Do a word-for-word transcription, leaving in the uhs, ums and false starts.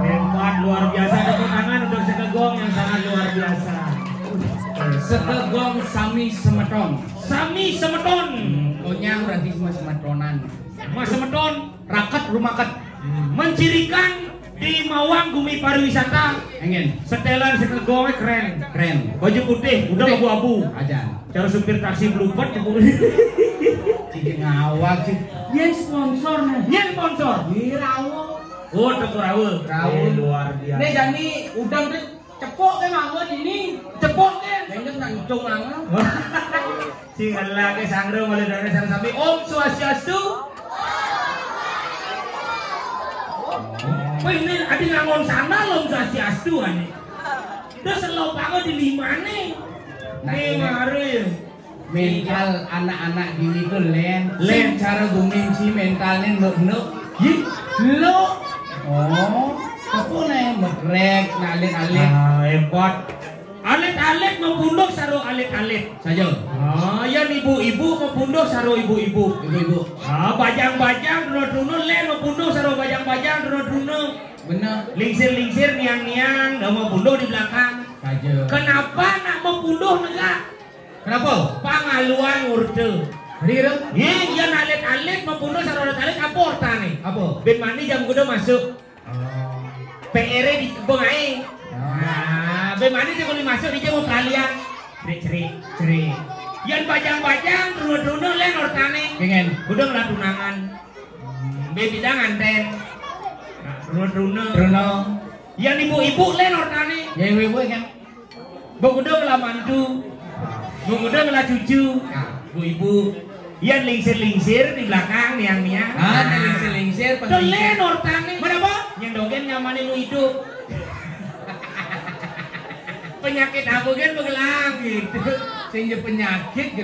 Hebat, luar biasa. Tepuk tangan untuk Sekegong yang sangat luar biasa. Sekegong sami semeton. Sami semeton. Onyang berarti semua semetonan. Mas semeton, raket rumaket. Mencirikan di Mawang gumi pariwisata. Engen. Setelan Sekegong keren. Keren. Baju putih, udah abu-abu. Aja. Cara supir taksi belubet. Cicing awak sih. Yen sponsor nih. Yen sponsor. Di Rawo. Oh, teko Rawo. Rawo. Eh, luar biasa. Nih, jani udang tuh cepok ke mawon ini. Cepok ke. Enggak, nak ngicung mawon. Sing lagi sangro mulai dari sana sampai Om Swastiastu. Wah, ini ada ngangon sana loh, Om Swastiastu, ani. Terus lo bangun di lima nih. Nah, nih, ini baru ya. Mental anak-anak dini tuh, Len. Len. Sing cara gumin si mentalnya nuk-nuk. Yih, lo. Oh, aku nih megrek, ngalit-alit. Ah, hebat. Alit-alit membunuh saro alit-alit. Saja. Ah, yang ibu-ibu membunuh saro ibu-ibu. Ibu-ibu. Ah, bajang-bajang, duno-duno, Len membunuh saro bajang-bajang, duno-duno. Benar. Lingsir-lingsir, niang-niang, dah membunuh di belakang. Saja. Kenapa nak membunuh negak? Kenapa? Pangaluan ngurte. Rira? Ye, iya alit-alit membunuh saro alit-alit, apa ortane? Apa? Ben mani jam kuda masuk. Oh. P R di kebeng ae. Oh. Nah, ben mani jam kuda masuk di jam kalian. Cerik, cerik, cerik. Yan bajang-bajang, duno-duno, Len, ortane. Pengen. Kuda ngelah tunangan. Hmm, be bidang anten. Nah, duno-duno. Duno. Yan ibu-ibu, Len, ortane. Ya, ibu-ibu kan. Bang udah ngelah mantu. Bang udah ngelah cucu. Nah, ibu-ibu. Yan lingsir-lingsir di belakang, niang-niang. Ah, nah, lingsir-lingsir, pas tuh, lingsir. Len, ortane. Mana, Pak? Yang dogen nyamanin lu hidup. Penyakit apa gen begelang gitu. Sehingga penyakit gitu.